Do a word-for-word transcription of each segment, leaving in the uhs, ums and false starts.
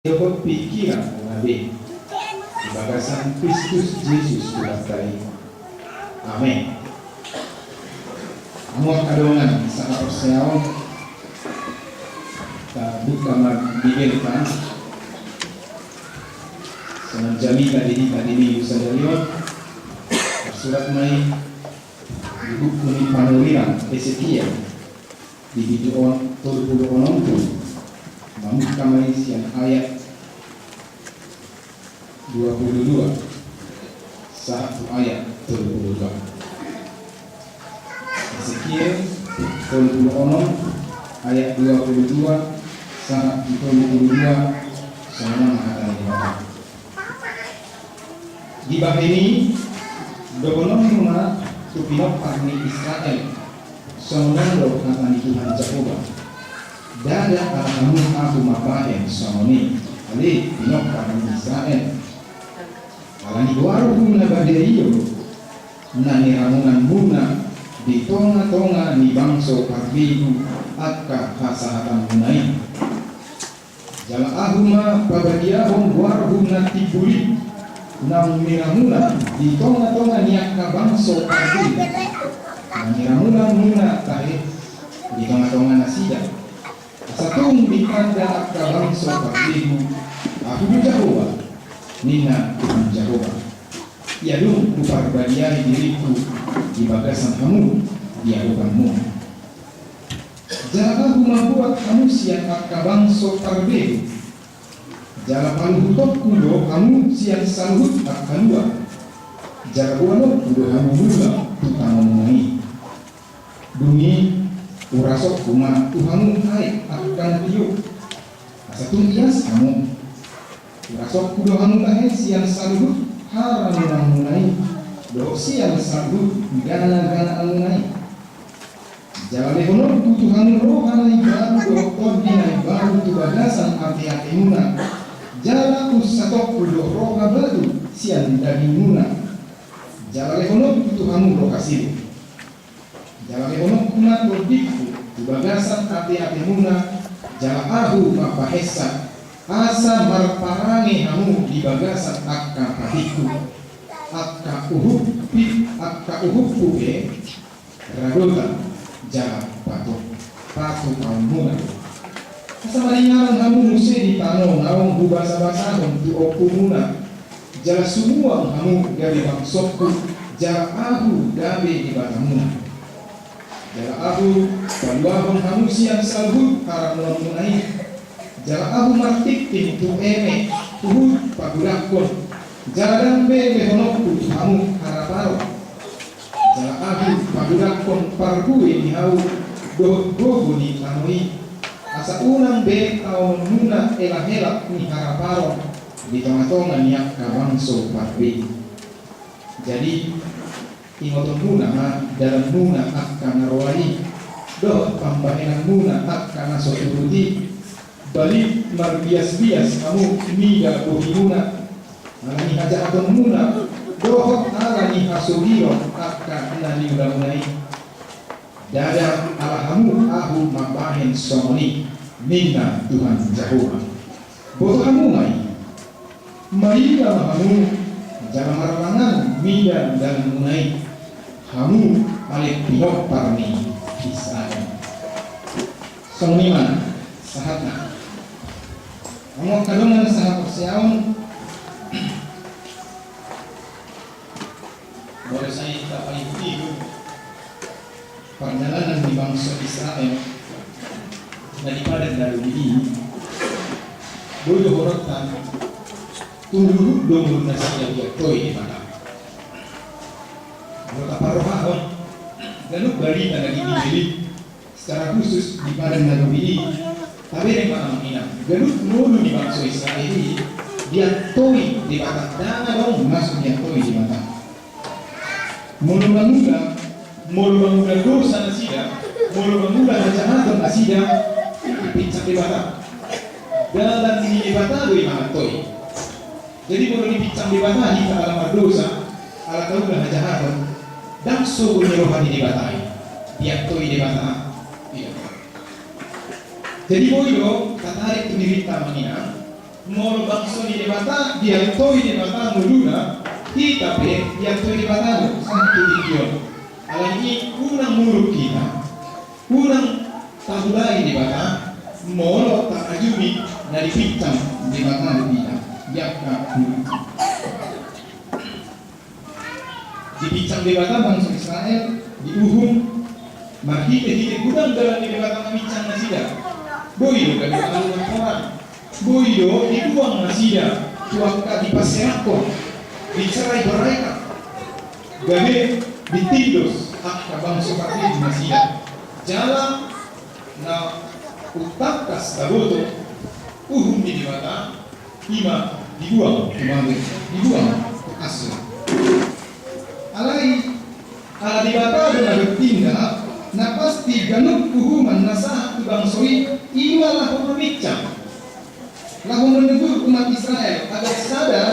Dohot pikiran na be di bagasan Kristus Jesus Tuhanta i. Amen. Hamu angka dongan sahaporseaon, tabuka ma Bibelta songon jamita di hita di Minggu sadari on. Tarsurat ma i di buku ni panurirang Hesekiel, di bindu on tolu pulu onom tu, mamungka ma i sian ayat dua pulu dua sahat tu ayat tolu pulu dua. Hesekiel tolu pulu onom ayat dua pulu dua sahat tu tolu pulu dua. Songon on ma hata ni Debata. Dibahen i, dohononmu ma tu pinompar ni Israel, songon on do hata ni Tuhan Jahowa: Ndada ala hamu ahu mambahen songon i, ale pinompar ni Israel. Ala ni goarhu na badia i do na niramunanmuna di tongatonga ni bangso parbegu angka hasahatanmuna i. Jala ahu ma pabadiahon goarhu na timbul i, naung niramunan di tongatonga ni angka bangso parbegu na niramunanmuna tahe di tongatonga nasida. Asa tung ditanda angka bangso parbegu, ahu do Jahowa, ninna Tuhan Jahowa. Ia dung huparbadiahi diringku di bagasan hamu di adopanmuna. Jala ahu mambuat hamu sian angka bangso parbegu, jala paluhutonku do hamu sian saluhut angka lua, jala boanonku do hamu mulak tu tano muna i. Dung i urasonku ma tu hamu aek angka na tio, asa tung ias hamu. Urasonku do hamu tahe sian saluhut haramunanmuna i dohot sian saluhut ganaganaanmuna i. Jala lehononku tu hamu roha na imbaru dohot tondi na imbaru tu bagasan ateatemuna, jala unsatonku do roha baru sian dagingmuna. Jala lehononku tu hamu roha siluk. Jala lehononku ma tondingku tu bagasan ateatemuna, jala ahu mambahensa, asa marparange hamu di bagasan angka patikku. Angka uhumpi, angka uhumpu pe radotan jala patu, patupaonmuna do. Asa maringanan hamu muse di tano naung hubasabasahon tu ompumuna. Jala sumuang hamu gabe bangsongku, jala ahu gabe Debatamuna. Jala ahu paluahon hamu sian saluhut haramunanmuna i. Jala ahu martingting tu eme, huhut pagodangkon, jala ndang be lehononku tu hamu haraparon. Jala ahu pagodangkon parbue ni hau dohot gogo ni tano i, asa unang be taononmuna elahela ni haraparon di tongatonga ni angka bangso parbegu. Jadi ingotonmuna ma dalanmuna angka na roa i, dohot pambahenanmuna angka na so turut i. Balik marbiasbias hamu mida bohimuna, ala ni hajahatonmuna dohot ala ni hasogiron angka na niulamuna i. Ndada ala hamu ahu mambahen songon i, ninna Tuhan Jahowa. Boto hamu ma i. Marida ma hamu jala marmangan mida dalanmuna i, hamu ale pinompar ni Israel. Songon i ma sahatna. Hamu angka dongan sahaporseaon, molo sai tapaihutihut pardalanan ni bangso Israel na di Padan na Lobi i, boi do dohononta tung luhut do ngolu nasida diantoi Debata. Molo taparrohahon ganup barita na di Bibel i, secara khusus di Padan na Lobi i, tabereng ma amang inang, ganup ngolu ni bangso Israel i diantoi Debata, ndang adong na so diantoi Debata. Molo mangula, molo mangula dosa nasida, molo mangula hajahaton nasida, dipinsang Debata. Dalan ni Debata do i mangantoi. Jadi molo dipinsang Debata hita ala mardosa, ala taula hajahaton, ndang sogo ni roha ni Debata i, diantoi Debata. Iya. Jadi boi do tatarik tu dirinta amang inang, Molo bangso ni Debata diantoi Debata ngoluna, hita pe diantoi Debata do sahat tu tingki on. Alani i unang muruk hita, unang tahulai Debata molo tarajumi na dipinsang Debata di hita. Di angka Dipinsang Debata bangso Israel, diuhum marhite-hite godang dalan ni Debata maminsang nasida. Boi do gabe alu marhorang, boi do dibuang nasida tu angka dipanserakhon, dicerai beraikan, gabe ditindos angka bangso parhite nasida. Jala na umtangkas taboto uhum ni Debata, ima dibuang tu mager, dibuang tu asi. Alai ala Debata do na bertindak, na pasti ganup uhuman na sahat tu bangso i ima laho maminsang, laho menegur umat Israel agar sadar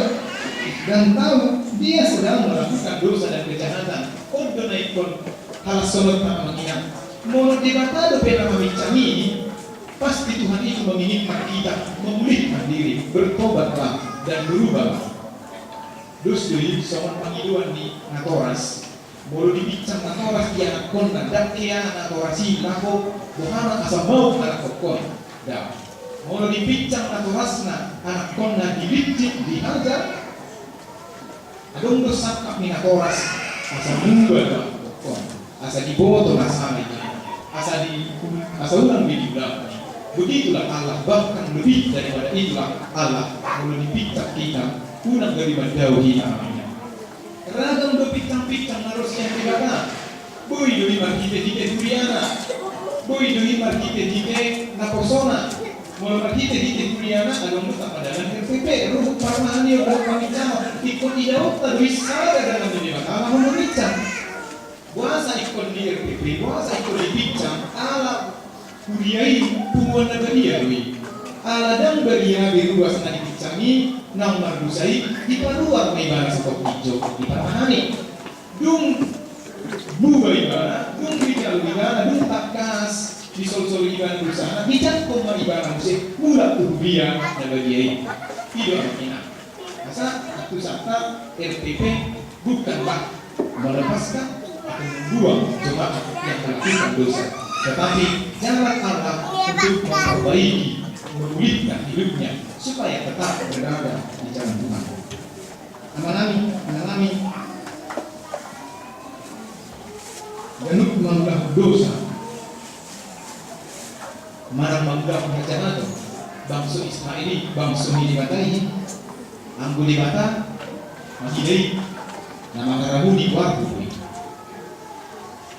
dan tahu dia sedang melakukan dosa dan kejahatan. On do na ingkon halashononta, amang inang. Molo Debata dope na maminsang i, pasti Tuhan itu menginginkan kita memulihkan diri, bertobatlah dan berubahlah. Dos do i songon pangidoan ni natoras. Molo dipinsang natoras di anakkonna, ndang hea natoras i laho boha ma asa mauk anakkonna. Daong. Molo dipinsang natorasna anakkonna, dilincik, dihajar, adong do sangkap ni natoras asa muba do anakkonna, asa diboto na sala i, asa di, asa unang be diulahon. Begitulah Allah, bahkan lebih daripada itulah Allah. Molo dipinsang hita, unang gabe mandao hita, amang inang. Ragam do pinsang-pinsang na ro sian Debata. Boi do i marhite-hite huriana, boi do i marhite-hite naposona. Molo marhite-hite huriana, adong do tamba dalan R P P, ruhut parmahan i, ruhut paminsangon. Ingkon idaonta do i sada dalan ni Debata laho maminsang. Boasa ingkon di R P P, boasa ingkon dipinsang? Ala huria i punguan na badia do i. Ala ndang badia be ruas na dipinsang i, naung mardosa i, diparuar ma ibana sogot injo, diparmahani. Dung muba ibana, dung dijalo ibana, dung tangkas disolsol ibana dosana, dijangkon ma ibana muse mulak tu huria na badia i. I do artina. Asa, tu santa R P P bukanlah melepaskan atau membuang jemaat yang melakukan dosa, tetapi jalan Allah untuk memperbaiki, memulihkan hidupnya supaya tetap berada di jalan Tuhan. Amanami, amanami, ganup mangulahon dosa manang mangulahon hajahaton bangso Israel i, bangso ni Debata i, anggo Debata mangida i, na mangaramuni goarhu do i.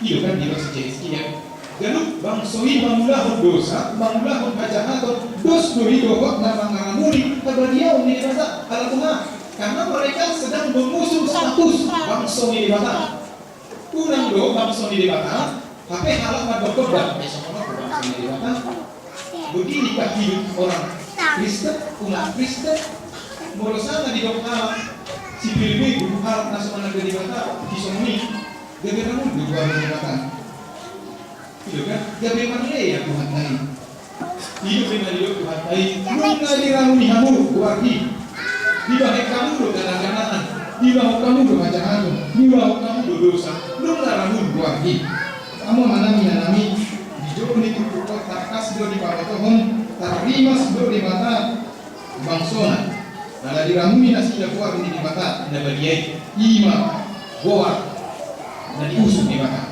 I do kan didok si Hizkia, ganup bangso i mangulahon dosa, mangulahon hajahaton, dos do i dohot na mangaramuni habadiaon ni Debata. Ala Tuhan, karena mereka sedang mengusung status bangso ni Debata. Unang do bangso ni Debata, hape halak mandok do, eh, songon on do bangso ni Debata. Begini kah hidup orang Kristen, umat Kristen? Molo sanga didok halak, sipelebegu halak na so mananda Debata, disongoni, gabe ramun do goar ni Debata. I do kan, gabe marlea Tuhanta i. I do pe na didok Tuhanta i, nunga diramuni hamu goarhi. Dibahen hamu do ganaganaan, diulahon hamu do hajahaton, diulahon hamu do dosa, nunga ramun goarhi. Hamu amanami, inanami, di jolo ni turpuk on tangkas do dipabotohon, tarrimas do Debata bangsona. Ala diramuni nasida goar ni Debata na badia i, ima goar na diusung Debata.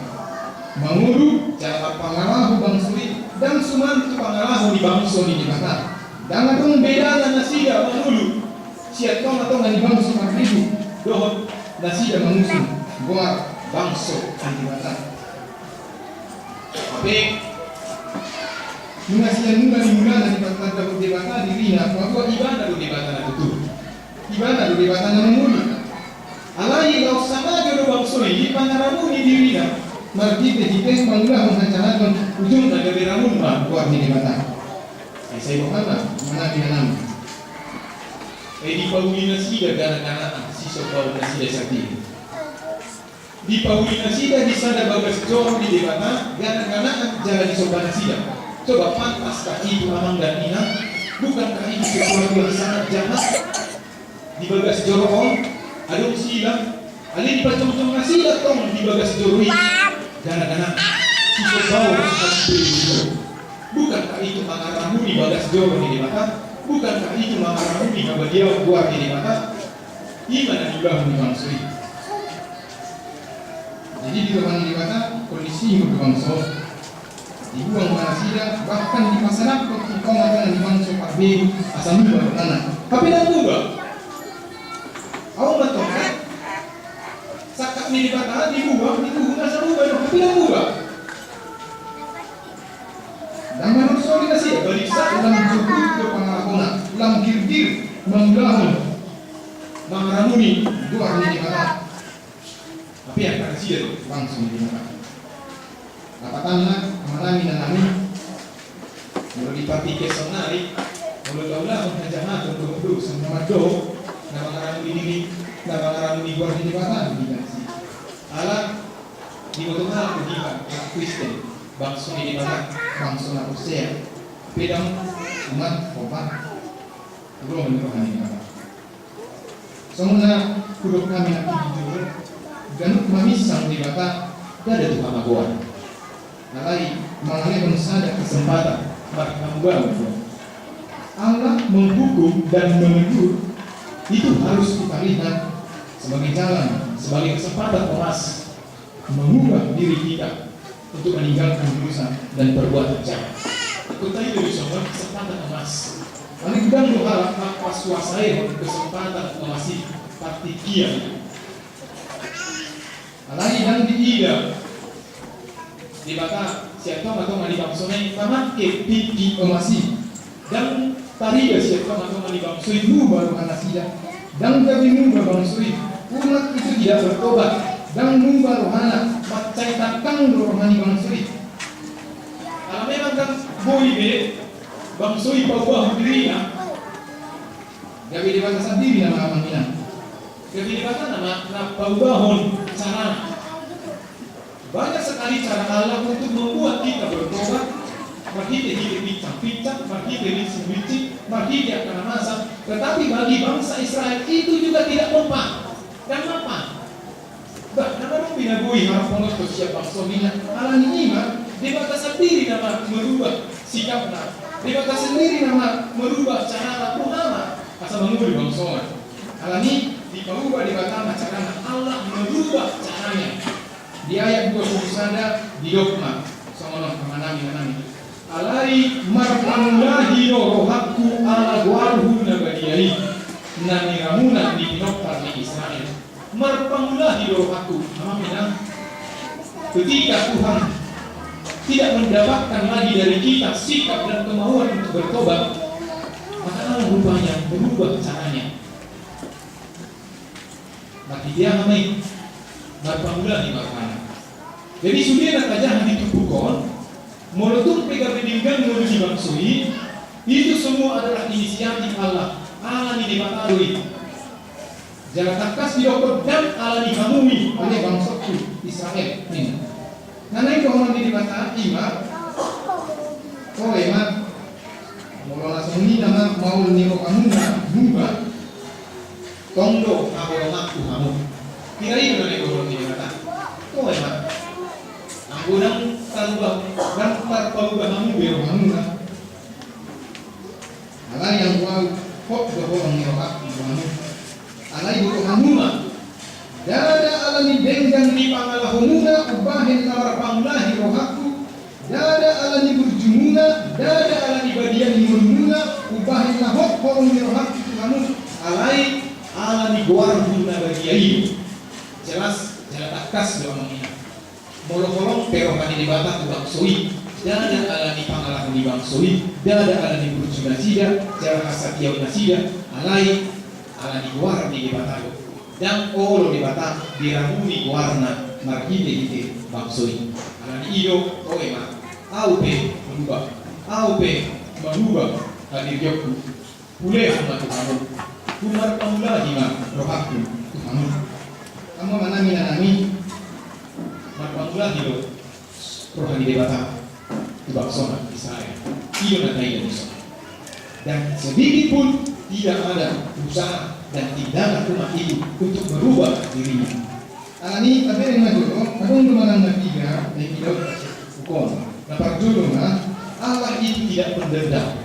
Mangolu jala marpangalaho bangso i, ndang suman tu pangalaho ni bangso ni Debata. Ndang adong bedana nasida mangolu sian tonga-tonga ni bangso parhite dohot nasida mangusung goar bangso ni Debata. Hape nunga sian mula ni mulana dipartandahon Debata dirina, paboa ibana do Debata na tutu. Ibana do Debata na mangolu. Alai laos samajo do bangso i mangaramuni dirina marhite-hite mangulahon hajahaton, ujungna gabe ramun ma goar ni Debata. Ai sai boha ma, amanami, inanami? Ai dipauli nasida ganaganaan sisombaon nasida sandiri. Dipauli nasida di sada bagas joro ni Debata ganaganaan jala disomba nasida. Coba, pantas kah itu, amang dan inang? Bukankah itu sesuatu yang sangat jahat? Di bagas joro on adong silang, alai dipajongjong nasida tong di bagas joro i dana-dana. Sisombaon hamu be. Bukankah itu mangaramuni bagas joro ni Debata? Bukankah itu mangaramuni habadiaon goar ni Debata? I ma na niulahon ni bangso i. Jadi di roha ni Debata kondisi i ma bangso. Dibuang ma nasida, bahkan dipasadakkon tu tonga-tonga ni bangso parbegu asa muba rohana. Hape ndang muba. Au ma tong, eh? Sangkap ni Debata dibuang, dituhuk asa muba do, hape ndang muba. Ndang manolsoli nasida, balik sa ulang jurgut do pangalahona, ulang girgir mangulahon, mangaramuni goar ni Debata. Hape angka nasida do bangso ni Debata. Lapatanna, amanami, inanami, molo dipartingkian saonnari, molo taulahon hajahaton dohot dosa na mandok, na mangaramuni diri, na mangaramuni goar ni Debata do hita disi. Ala diboto halak do hita, halak Kristen, bangso ni Debata, bangso na porsea, pe ndang umat hombar. Ulo menurut ni Debata. Songon na hudok hami na pinjur, ganup maminsang Debata, ndada tu hamagoan. Alai mangalehon sada kesempatan marhamubaon. Allah menghukum dan menegur itu harus kita lihat sebagai jalan, sebagai kesempatan emas mengubah diri kita untuk meninggalkan dosa dan perbuatan jahat. Kota itu disebut kesempatan emas. Alai godang do halak mangkasuasaihon kesempatan emas i, partingkian. Alai ndang diida Debata sian tonga-tonga ni bangsona i mamangke tingki emas i. Ndang tarida sian tonga-tonga ni bangso i muba roha nasida. Ndang gabe muba bangso i. Umat itu tidak bertobat. Ndang muba rohana. Mansai tangkang do roha ni bangso i. Ala memang ndang boi be bangso i paubahon dirina. Gabe Debata sandiri nama amang inang. Gabe Debata nama na paubahon carana. Banyak sekali cara Allah untuk membuat kita bertobat, marhite-hite pincang-pincang, marhite rinsing-rinsing, marhite angka na masa. Tetapi bagi bangsa Israel itu juga tidak mempan. Ndang mempan. Bah, na marupi na boi harap poloto siap bangso mina, alani i ma, Debata sandiri nama merubah sikapna, Debata sandiri nama merubah carana, rohana, asa mangolu bangsona. Alani i, dipauba Debata ma carana, Allah merubah caranya. Di ayat dua puluh sada didok ma songon on, amanami, inanami. Alai marpangulahi do rohangku ala goarhu na badia i, na niramuna di pinompar ni Israel. Marpangulahi do rohangku, amang inang. Ketika Tuhan tidak mendapatkan lagi dari kita sikap dan kemauan untuk bertobat, maka Allah rupanya merubah caranya. Marhite aha ma i? Marpangulahi ma rohana. Jadi sude na tajaha di turpuk on, molo tung pe gabe denggan ngolu ni bangso i, itu semua adalah inisiatif Allah, ala ni Debata do i. Jala tangkas didokkon ndang ala ni hamu i, ale bangsongku Israel, ninna. Na naeng dohonon ni Debata i ma, toe ma, molo na songon i nama maol ni rohamuna muba, tong do haholonganku hamu. Pira i do na naeng dohonon ni Debata. Toe ma. Anggo ndang tarubah, ndang tarpaubah hamu be rohamuna. Alai anggo au, hot do holong ni rohangku tu hamu. Alai boto hamu ma, ndada ala ni denggan ni pangalahomuna umbahen na marpangulahi rohangku, ndada ala ni burjumuna, ndada ala ni badia ni ngolumuna umbahen na hot holong ni rohangku tu hamu, alai ala ni goarhu na badia i. Jelas, jala tangkas do amang inang. Molo holong pe roha ni Debata tu bangso i, ndada ala ni pangalaho ni bangso i, ndada ala ni burju nasida, jala hasatiaon nasida, alai ala ni goar ni Debata do. Ndang olo Debata diramuni goarna marhitehite bangso i. Ala ni i do, toe ma, au pe merubah, au pe merubah hadirionku. Hulehon ma tu hamu, humarpangulahi ma rohangku tu hamu. Hamu amanami, inanami, marpangulahi do roha ni Debata tu bangsona Israel. I do na taida dison. Dan sedikit pun tidak ada usaha dan tindakan umat itu untuk merubah dirinya. Alani i, tabereng ma jolo, adong do manang na piga na ingkon didok hukon. Na parjolo ma, Allah itu tidak pendendam.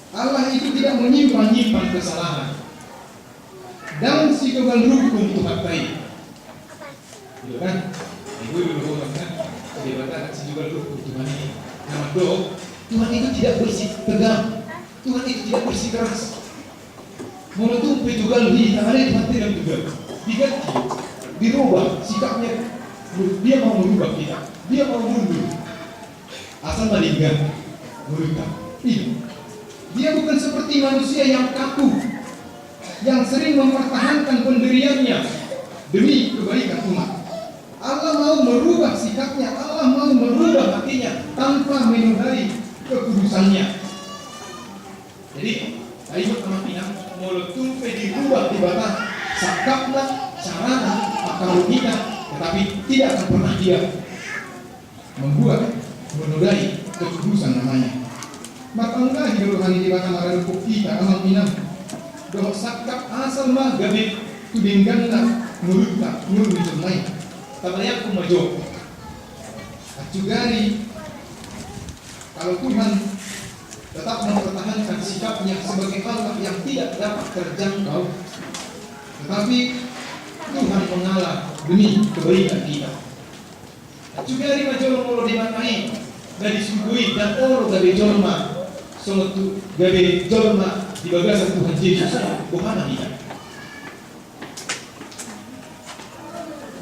Allah itu tidak menyimpan-nyimpan kesalahan. Ndang sidogal rungkung Tuhanta i. Gitu kan? Ibu-ibu, kan? Jadi, Batak sidogal rungkung Tuhan ini. Na mandok, Tuhan itu tidak bersitegang. Tuhan itu tidak bersikeras. Molo tung pe tugal hita, alai Tuhan tidak tugal. Diganti, dirubah sikapnya. Dia mau merubah kita. Dia mau mundur. Asal ma denggan ngolunta. Iya. Dia bukan seperti manusia yang kaku, yang sering mempertahankan pendiriannya demi kebaikan umat. Allah mau merubah sikapnya, Allah mau merubah hatinya tanpa menodai kekudusannya. Jadi, ayo, amang inang, molo tung pe dirubah Debata sikapna, carana, mangkaholongi hita, tetapi tidak akan pernah dia membuat, menodai kekudusan namanya. Martanggung jawab do roha ni Debata maradophon hita, amang inang. Dohot sangkap asal ma gabe tu dengganna ngolunta, ngolu ni jolma i. Tabayangkon ma jo. Acu gari, kalau Tuhan tetap mempertahankan sikapnya sebagai Allah yang tidak dapat terjangkau, tetapi Tuhan mengalah demi kebaikan kita. Acu gari ma jolo molo Debata i na di surgo i ndang olo gabe jolma, songon tu gabe jolma di bagasan Tuhan Jesus, boha ma hita?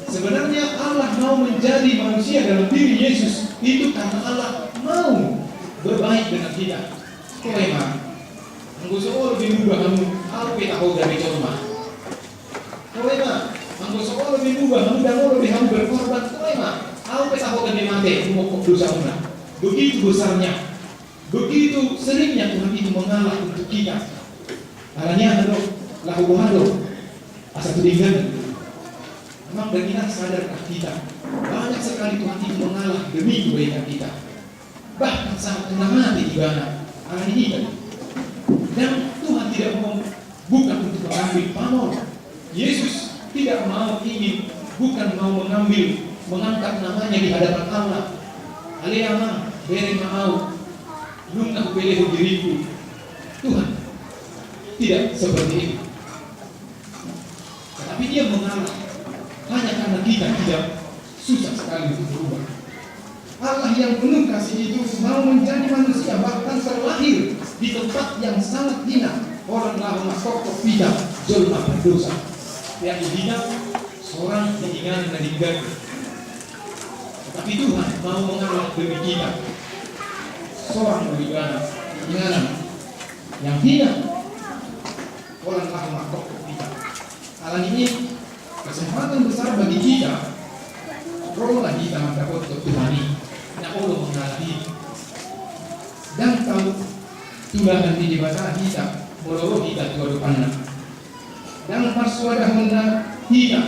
Sebenarnya Allah mau menjadi manusia dalam diri Yesus itu karena Allah mau berbaik dengan kita. Toe ma, anggo so olo be muba hamu, ahu pe taho gabe jolma. Toe ma, anggo so olo be muba hamu, ndang olo be hamu berkorban, toe ma, ahu pe taho gabe mate, mangkophop dosamuna. Begitu besarnya, begitu seringnya Tuhan itu mengalah untuk kita. Alani aha do, laho boha do, asa tu denggan. Memang dan inang, sadarkah kita, banyak sekali Tuhan itu mengalah demi kebaikan kita. Bahkan sampai tu na mate ibana, alani hita. Dan Tuhan tidak mau, bukan untuk mengambil pamor. Yesus tidak mau, ingin, bukan mau mengambil, mengangkat namanya di hadapan Allah. Ale Ama, bereng ma ahu, nunga hupelehon diringku. Tuhan tidak seperti itu. Tetapi Dia mengalah hanya karena kita tidak, susah sekali untuk berubah. Allah yang penuh kasih itu mau menjadi manusia, bahkan terlahir di tempat yang sangat hina. Holan laho mangkophop hita, jolma berdosa. Ia hita sorang di inganan na denggan. Tetapi Tuhan mau mengalah demi kita. Sorang do ibana di inganan yang hina. Holan laho mangkophop hita. Alani i, kesempatan besar bagi hita, ro ma hita mandapothon Tuhan i, na olo mangalah i. Ndang tau tulahan ni Debata hita molo ro hita tu adopanna. Ndang marsoadahonna hita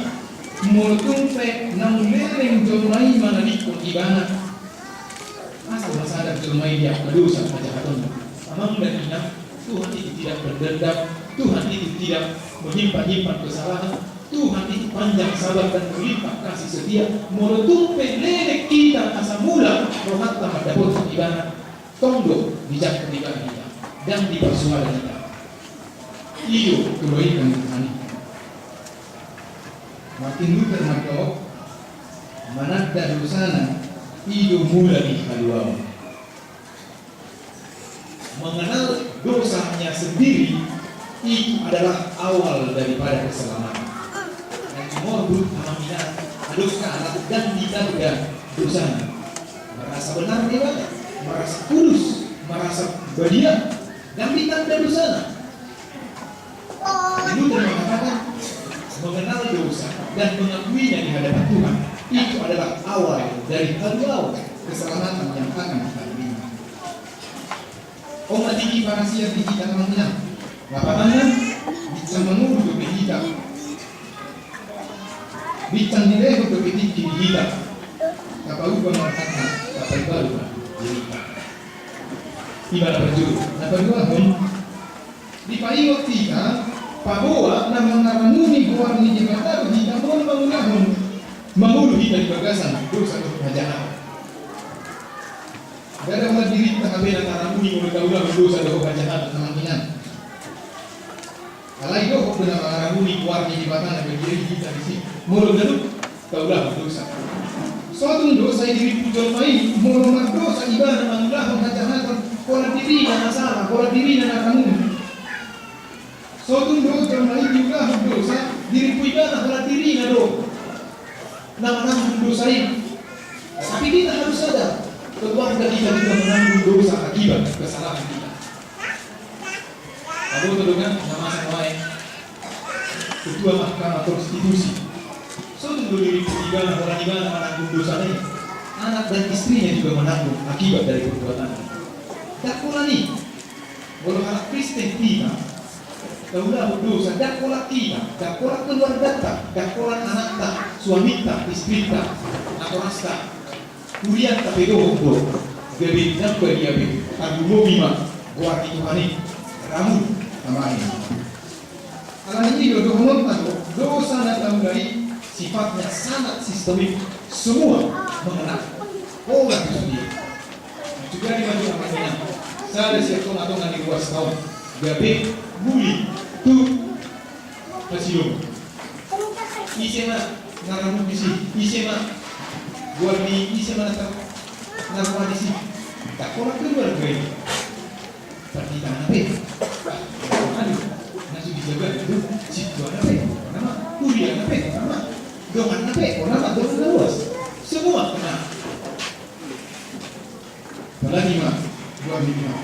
molo tung pe naung leleng jolma i manadingkon ibana. Asal ma sadar jolma i di angka dosa hajahatonna. Amang dan inang, Tuhan itu tidak berdendam, Tuhan itu tidak menyimpan-nyimpan kesalahan, Tuhan itu panjang sabar dan melimpah kasih setia. Molo tung pe leleng hita asa mula rohanta mandapothon ibana, tong do dijangkon ibana hita, ndang diparsoada hita. I do tu rohanta ni Tuhan i. Martin Luther mandok, mananda dosana i do mula ni haluaon. Mengenal dosanya sendiri itu adalah awal daripada keselamatan. Na tumorbut, amang inang, adong halak ndang ditanda dosana. Merasa benar dia, merasa kudus, merasa badia, ndang ditanda dosana. Luther mengatakan, mengenal dosa dan mengakuinya di hadapan Tuhan, itu adalah awal dari haluaon keselamatan yang akan kita terima. On ma tingki parasian di hita, amang inang. Lapatanna, binsan mangolu dope hita. Binsan dilehon dope tingki di hita. Tapauba ma rohanta, tapaimbaru ma dirinta. I ma na parjolo. Na Paduahon, dipaingot hita, paboa na mangaramuni goar ni Debata do hita molo mangulahon, mangolu hita di bagasan dosa dohot hajahatan. Ndada holan dirinta hape na taramuni molo taulahon dosa dohot hajahatan, amang inang. Alai dohot do na mangaramuni goar ni Debata na badia i hita disi molo ganup taulahon dosa. Sotung do sai dirimpu jolma i molo mardosa ibana mangulahon hajahatan, holan dirina na sala, holan dirina na ramuni. Sotung do jolma i diulahon dosa, dirimpu ibana holan dirina do na mananggung dosa i. Tapi kita harus sadar, keluarga kita juga menanggung dosa akibat kesalahan kita. Aboto do kan na masa nuaeng Ketua Mahkamah Konstitusi. Sotung do dirimpu ibana, holan ibana mananggung dosana i. Anak dan istrinya juga menanggung akibat dari perbuatannya. Ndang holan i. Molo halak Kristen hita, taulahon dosa, ndang holan hita, ndang holan keluarganta, ndang holan anakta, suaminta, istrinta, natorasta, hurianta pe dohot do, gabe nang badia be, tarlumobi ma goar ni Tuhan i, ramut, amang inang. Alani i do dohononta do, dosa na taula i sifatnya sangat sistemik, semua mengena. Holan do sude. Jadi ma jo, amang inang, sada sian tonga-tonga ni ruas ta on gabe muli tu hasiluman. Ise ma na ramut disi, ise ma goar ni, ise ma na tar-, na ramut disi. Ndang holan keluarga i. Partitana pe, aduh, na so dijaga do sintuana pe, nama, huriana pe, nama, donganna pe, nama, dongan na luas. Semua kena. Apalagi ma, buat di rumah.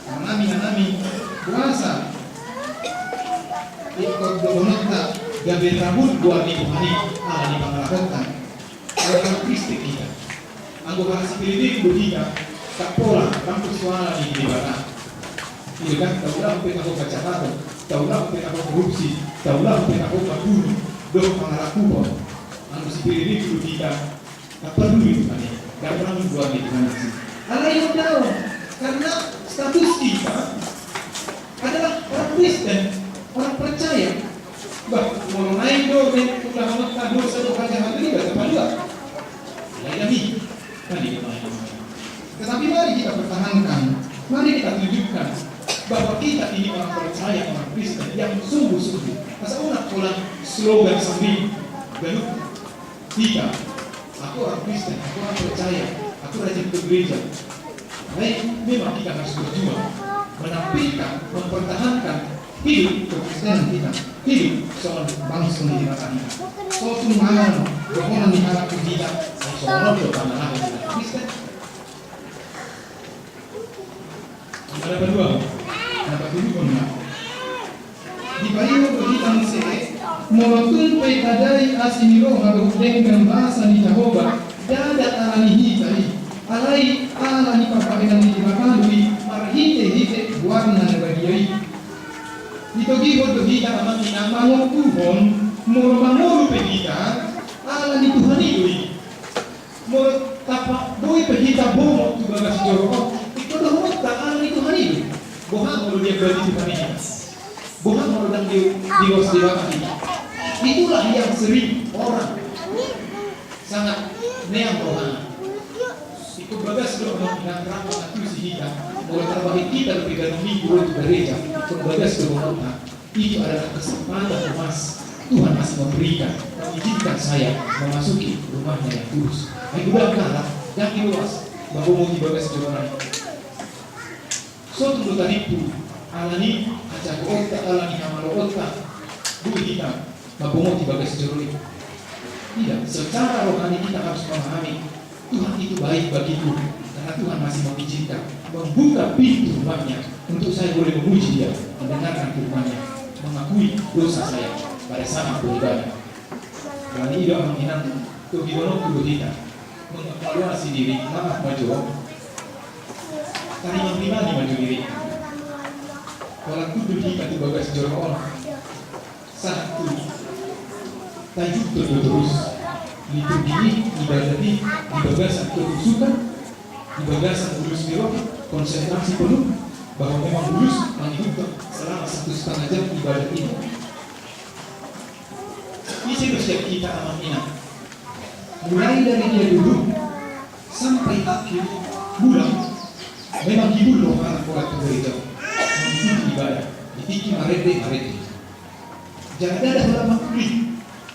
Anami, anami, puasa. Ingkon dohononta gabe ramut goar ni Tuhan i ala ni pangalakonta. Halak Kristen hita. Anggo halak sipelebegu do hita, ndang pola rampu soalan ni Debata. Iya kan, taulahon pe tabo kajahatan, taulahon pe tabo korupsi, taulahon pe tabo parbunu dohot pangalangkupon. Anggo sipelebegu do hita, ndang parduli Tuhan i, ndang ramut goar ni Tuhan i. Alai ndang, karena status kita adalah orang Kristen, orang percaya. Bah, molo naeng do ulaonta dosa dohot hajahatan i, bah, tapalua. Alai ndang i. Kan i do, amang inang. Tetapi mari kita pertahankan, mari kita tunjukkan bahwa kita ini orang percaya, orang Kristen yang sungguh-sungguh. Asa unang holan slogan sambing ganup hita, aku orang Kristen, aku orang percaya, aku rajin ke gereja. Baik, memang kita harus berjuang menampilkan, mempertahankan hidup kekristenan kita, hidup songon bangso ni Debata hita. Sotung manang dohonon ni halak tu hita, songon on do pangalaho ni halak Kristen. Angka na paduahon, na patoluhon ma. Dipaingot do hita muse, molo tung pe tadai asi ni roha dohot denggan basa ni Jahowa, ndada ala ni hita i, alai ala ni parbahenan ni Debata do i marhitehite goarna na badia i. Ditogihon do hita, amang inang, mangokuhon, molo mangolu pe hita, ala ni Tuhan i do i. Molo tapa boi pe hita bongot tu bagas joro on, ingkon dohononta ala ni Tuhan i do. Boha molo diambil ni Tuhan i? Boha molo ndang di, diloas Debata i? Itulah yang sering orang sangat meang rohana. Ingkon bagas do, amang inang, rap mangantusi hita, molo tarbahen hita dope ganup minggu ro tu gareja, ingkon bagas dohononta. Itu adalah kesempatan emas Tuhan masih memberikan, mengizinkan saya memasuki rumahnya yang kudus. Ai godang halak ndang diloas mabongoti bagas jorona i. Sotung do tarimpu ala ni hajagoonta, ala ni hamaloonta, boi hita mabongoti bagas joro i. Tidak, secara rohani kita harus memahami Tuhan itu baik bagiku, karena Tuhan masih mengizinkan, membuka pintu rumahnya untuk saya boleh memuji Dia, mendengarkan firman-Nya, mengakui dosa saya pada saat beribadah. Alani i do, amang inang, togihononku do hita, mengevaluasi diri, maaf ma jo, tarimang-rimangi ma jo diri. Holan hundul hita tu bagas joro on, sahat tu taidupkon do torus liturgi i, ibadah i di bagasan kehusukan, Di bagasan bulus ni roha, konsentrasi penuh, bahwa memang bulus mangihuthon selama satu setengah jam ibadah ini. Ise do sian hita, amang inang, mulai dari dia dulu sampai akhir bulan, memang hibul do anak orang tu gereja mengikuti ibadah. Di tingki marende, marende. Jala ndada holan mangkuling.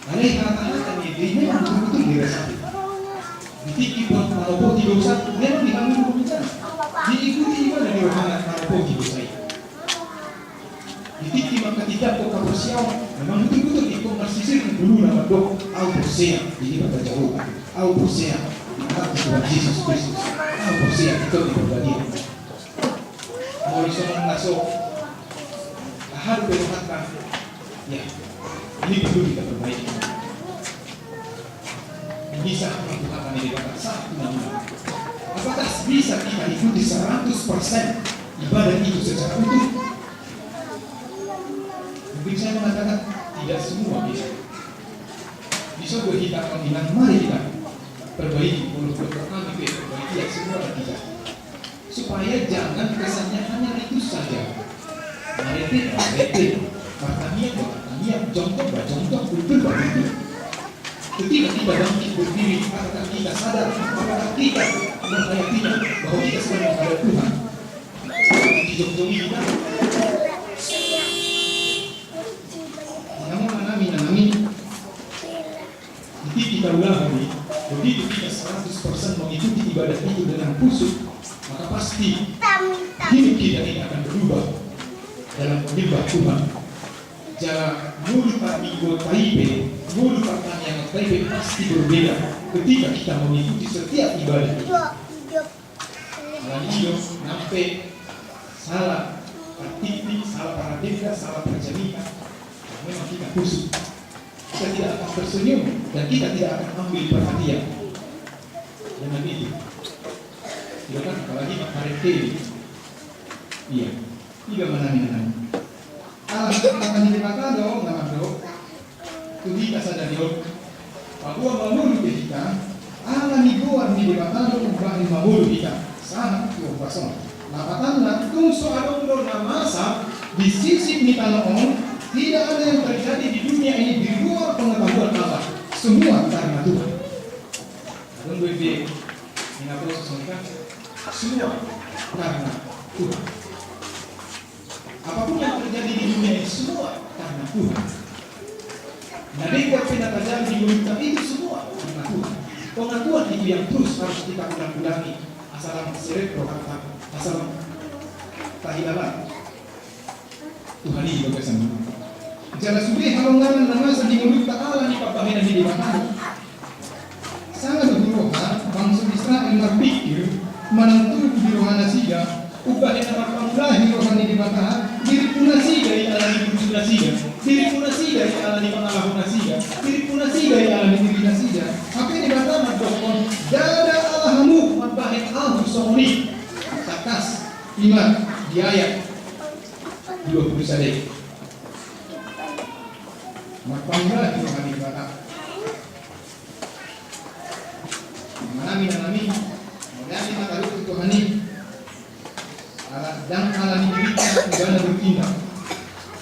Alai hata-hata ni dia memang betul-betul dirasapi. Di tingki buat manopoti dosa, memang dihamu dosa. Diikuti ibadah ni rohana manopoti dosa i. Di tingki mangkatindangkon haporseaon, memang betul-betul ingkon marsisir ni buluna mandok, au porsea di Debata Jahowa, au porsea di Tuhan Jesus Kristus, au porsea di Tondi Porbadia. Molo songon na so aha dope rohanta, ya, ini perlu kita perbaiki. Bisa apa Tuhan kami dibakar satu nama? Apakah bisa kita ikuti seratus persen ibadah itu secara utuh? Mungkin saya mengatakan tidak semua bisa. Bisa berhita kemungkinan, mari kita perbaiki, menurut kami perbaiki ya semua dan tidak. Supaya jangan kesannya hanya ritus saja. Marende, marende. Martangiang, martangiang. Jongjong, jongjong. Kultur, kultur. Ketika kita bangkit berdiri, apakah kita sadar, apakah kita menghayatinya bahwa kita sedang menghadap Tuhan? Dijongjongi kita. Namun, anami, anami. Jadi kita ulang lagi, begitu kita seratus persen mengikuti ibadah itu dengan khusyuk, maka pasti hidup kita ini akan berubah dalam menyembah Tuhan. Jala ngolu parmingguonta i pe, ngolu partangianganta i pe pasti berbeda ketika kita mengikuti setiap ibadah itu. Alani i do, nang pe salah partingting, salah paradenda, salah parjaminan, memang kita khusyuk. Kita tidak akan tersenyum dan kita tidak akan ambil perhatian. Dengan itu, silakan, apalagi Pak Karet Keli. Iya, tidak menang-menang. Ala hata ni Debata do, na mandok tu hita sadari on. Paboa mangolu pe hita, ala ni goar ni Debata do umbahen mangolu hita. Sahat tu ombas on. Lapatanna, tung so adong do na masa di sisip ni tano on, tidak ada yang terjadi di dunia ini di luar pengetahuan Allah. Semua karena Tuhan. Adong do ende ni naposo songon i kan? Semua karena Tuhan. Apapun yang terjadi di dunia ini, semua karena Tuhan. Na denggan pe na tajalo di ngolunta, itu semua karena Tuhan. Pengakuan itu yang terus harus kita ulang-ulangi. Asa lam seret rohanta, asa lam tahilalan. Tuhan i di bagasan ngolu. Jala sude halongangan na masa di ngolunta ala ni pambahenan ni Debata. Sanga do huroha bangso Israel marpingkir manang tubu di rohanasida, umbahen na marpangulahi roha ni Debata di ringkunasida i ala ni burjunasida, di ringkunasida i ala ni pangalahonasida, di ringkunasida i ala ni dirinasida. Hape Debata mandokkon, ndada ala hamu mambahen ahu songon i. Tangkas, ima di ayat dua puluh sada i. Marpangula di roha ni Debata. Manami, manami, manami mataruhon Tuhan i. Ala, ndang ala ni dirinta ibana bertindak.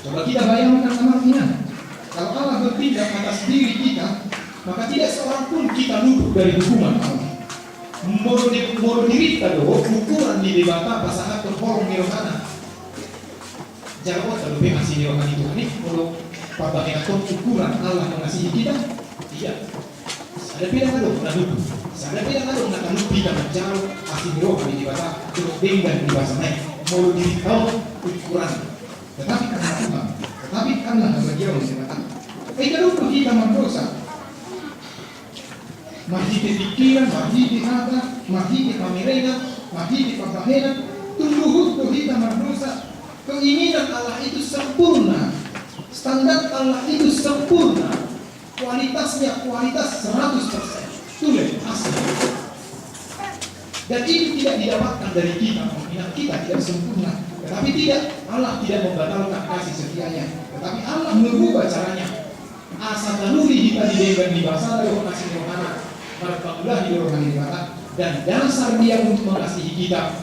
Coba kita bayangkan, amang inang, kalau Allah bertindak atas diri kita, maka tidak seorang pun kita luput dari hukuman Allah. Molo di, molo dirinta do ukuran ni Debata pasahathon holong ni rohana. Jala olo dope asi ni roha ni Tuhan i, molo pambahenan on ukuran Allah mengasihi kita? Tidak. Sada pe ndang adong na luput. Sada pe ndang adong na talup hita manjalo asi ni roha ni Debata, dohot denggan ni basana i. Molo dirinta on ukuran. Tetapi karena Tuhan, tetapi karena habadiaon ni Debata. Ai ndada do hita mardosa. Marhite pikiran, marhite hata, marhite pamerengan, marhite pambahenan, tung luhut do hita mardosa. Keinginan Allah itu sempurna. Standar Allah itu sempurna. Kualitasnya kualitas seratus persen. Tulen, asli. Dan itu tidak didapatkan dari kita, menghina kita tidak sempurna. Tetapi tidak, Allah tidak membatalkan kasih setianya. Tetapi Allah merubah caranya. Asa taluhut hita di denggan ni basana dohot asi ni rohana, marpangula di roha ni Debata. Dan dasar Dia untuk mengasihi kita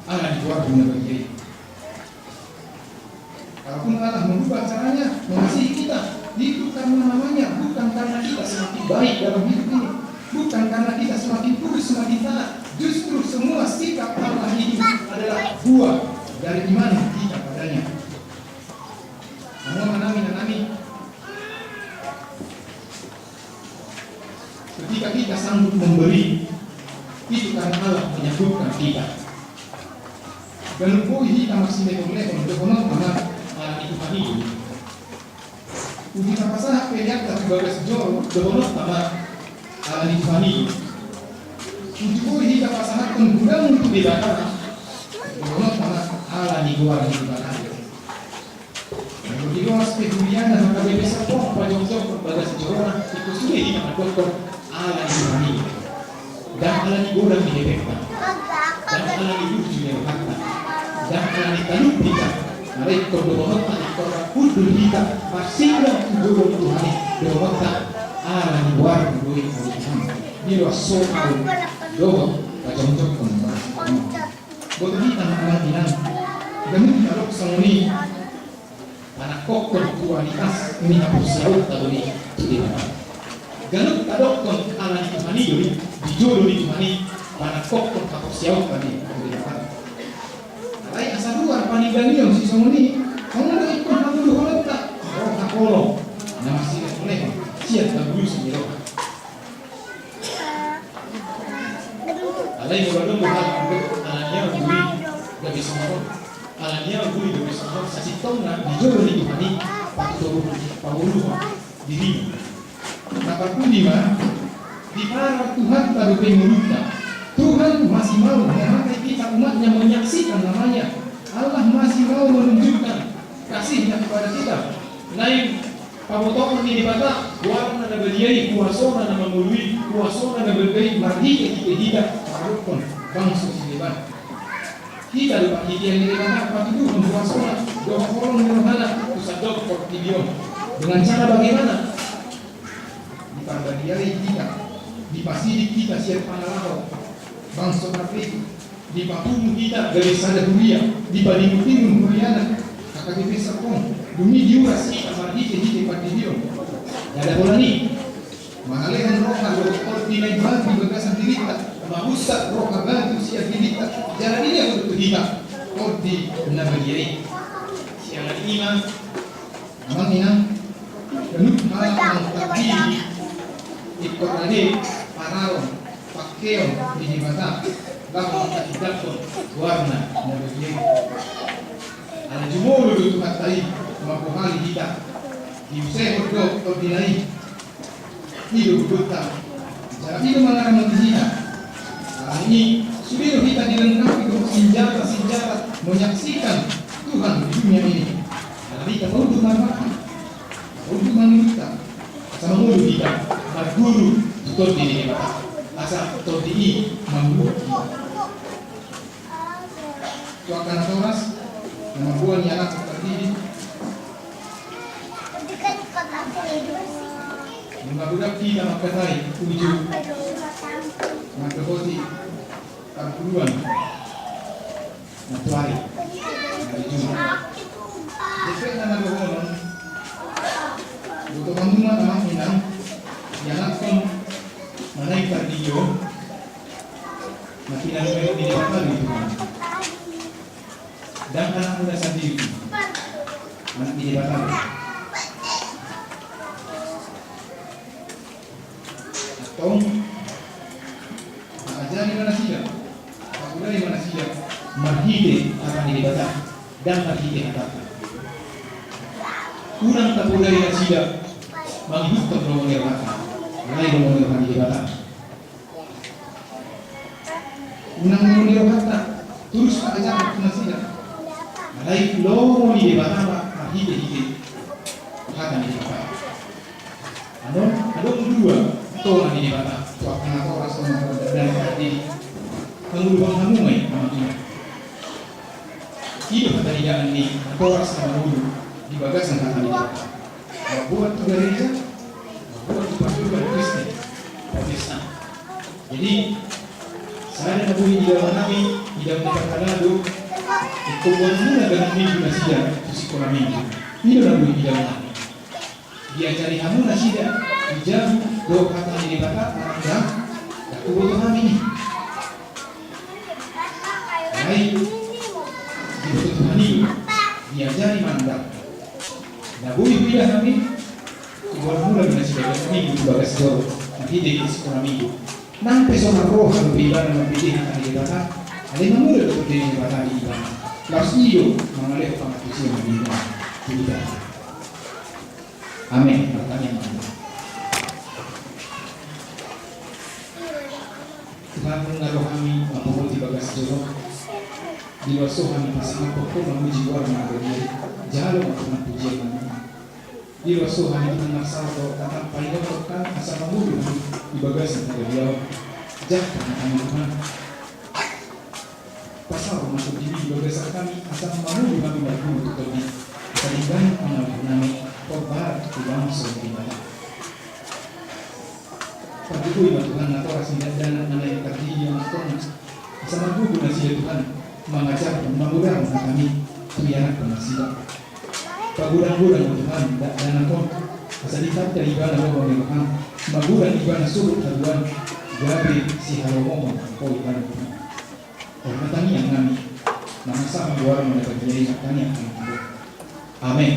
adalah di keluarga bagian. Kalaupun Allah merubah caranya mengasihi kita, itu karena namanya, bukan karena kita semakin baik dalam hidup ini, bukan karena kita semakin kudus, semakin taat. Justru semua sikap Allah itu adalah buah dari iman kita padanya. Namun, anak-anak, ketika kita sanggup memberi, itu karena Allah menyanggupi kita. Ganup boi hita marsilehon-lehon dohononta ma ala ni Tuhan i do. Uji tapasahat pelean ta tu bagas joro dohononta ma ala ni Tuhan i do. Uji boi hita pasahathon godang tu Debata dohononta ma ala ni goar ni Debata. Molo diloas pe huriana H K B P Serpong pajongjong bagas jorona, ingkon sude hita mandokkon ala ni Tuhan i. Ndang ala ni godang ni hepengta, ndang ala ni burju ni rohanta, ndang ala ni taluk hita. Alai ingkon dohononta ingkon rap hundul hita marsinggah tu joro ni Tuhan i, dohononta ala ni goarmu do i ale Tuhan. Diloas ho au dohot pajongjongkon bagas jorona. Boto hita ma amang inang, ganup tadok songon i, panangkokhon kualitas ni haporseaonta do i tu Debata. Ganup tadokkon ala ni Tuhan i do i, di jolo ni Tuhan i, panangkokhon haporseaonta do i tu Debata. Alai asa ruar paninggangion sisongon i, songon do ingkon hangoluhononta roha holong na marsilehon-lehon sian habujuson ni roha. Alai molo adong do hal na ala ni au do i gabe songon on, ala ni au do i gabe songon on, sasintongna di jolo ni Tuhan i patuduhon, pangoluhon dirim. Na parpudi ma, diparar Tuhanta dope ngolunta. Tuhan masih mau memakai kita umatnya menyaksikan namanya. Allah masih mau menunjukkan kasihnya kepada kita. Naeng pabotohon ni Debata goarna na badia i, kuasona na mangolu i, kuasona na balga i marhite-hite hita mangadophon bangso sileban. Hita do parhitean ni Debata patuduhon kuasona dohot holong ni rohana tu sandok portibi on. Dengan cara bagaimana? Diparbadiai hita, dipasidik hita sian pangalaho bangso H K B P, dipapungu hita gabe sada huria, dipalingu-lingu huriana H K B P Serpong, dung i diuras hita marhite-hite pandidion. Ndada holan i mangalehon roha dohot tondi na imbaru di bagasan dirinta, mabunsat roha baru sian dirinta, jala didia do tu hita tondi na badia i. Siala ni i ma, amang inang, ganup hal na tardidi ingkon rade pararon pangkeon ni Debata laho manghatindanghon goarna na badia i. Ala jumolo do Tuhanta i mambohali hita, diusehon do tondina i. I do gogonta, jala i do mangaramoti hita. Alani i sude do hita dilengkapi dohot sinjata-sinjata menyaksikan Tuhan di dunia ini. Alani i tapaunduk ma rohanta, tapaunduk ma ngolunta, asa mangolu hita marguru tu tondi ni Debata, asa tondi i mangolu hita. Tu angka natoras na mamboan ianakhon tardidi, nunga godang hita mangkatai uju mandohoti parguru na tuari na di juma. Depet na dohonon, boto hamu ma amang inang, ianakhon ma na i tardidi on, na pinanumehon ni Debata do i tu hami. Ndang anakmuna sandiri, anak ni Debata do i. Antong, taajari ma nasida, tapodai ma nasida marhite hata ni Debata, ndang marhite hatanta. Unang tapodai nasida mangihuthon lomo ni rohanta, alai lomo ni roha ni Debata. Unang lomo ni rohanta, torus taajarhon tu nasida, alai lomo ni Debata ma marhite-hite hata ni Debata. Annon adong dua tona ni Debata tu angka natoras na mamboan tardidi. Mangoluhon hamu ma i, amang inang. I do hata ni daan ni natoras na mangolu di bagasan hata ni Debata. Mamboan tu gareja, mamboan tu parguruan Kristen, protestan. Jadi, Sada na boi idaon nami, idaon ni parhalado, ingkon boan muna ganup minggu nasida tu sikola minggu. I do na boi idaon nami. Diajari hamu nasida di jabu dohot hata ni Debata manang ndang? Ndang huboto hami i. Alai diboto Tuhan i do diajari manang ndang. Na boi huida hami, huboan muna do nasida ganup minggu tu bagas joro marhite sikola minggu. Nang pe so marroha dope ibana mambege hata ni Debata, alai mamora do tondi ni Debata di ibana. Laos i do mangalehon pangantusion di ibana. Di ibana. Amen. Martangiang ma hita. Tuhan, nunga ro hami mambohoti bagas joro. Di luas on hami pasangaphon Ho mamuji goar-Mu na badia i. Jalo ma Tuhan pujian nami. Di luas on hami Tuhan marsaor dohot hata-Mu, paingothon hami asa mangolu hami di bagasan hagabeon. Jangkon ma hami Tuhan. Pasaor ma Tondi-Mi di bagasan hami asa mangolu hami marguru tu Tondi. Asa denggan pangalehon nami hombar tu bangso ni Debata. Pargogoi ma Tuhan natoras ni dakdanak na naeng tardidi di angka on. Asa margogo nasida Tuhan mangajarhon, mamodahon hata-Mi tu ianakhon nasida. Pagodang-godang ma Tuhan dakdanak on asa ditanda ibana lomo ni roham, magodang ibana sogot haduan, gabe sihalomohon Ho ibana Tuhan. On ma tangiang nami, na masa panggoaran na badia i, na tangiang nami. Amen.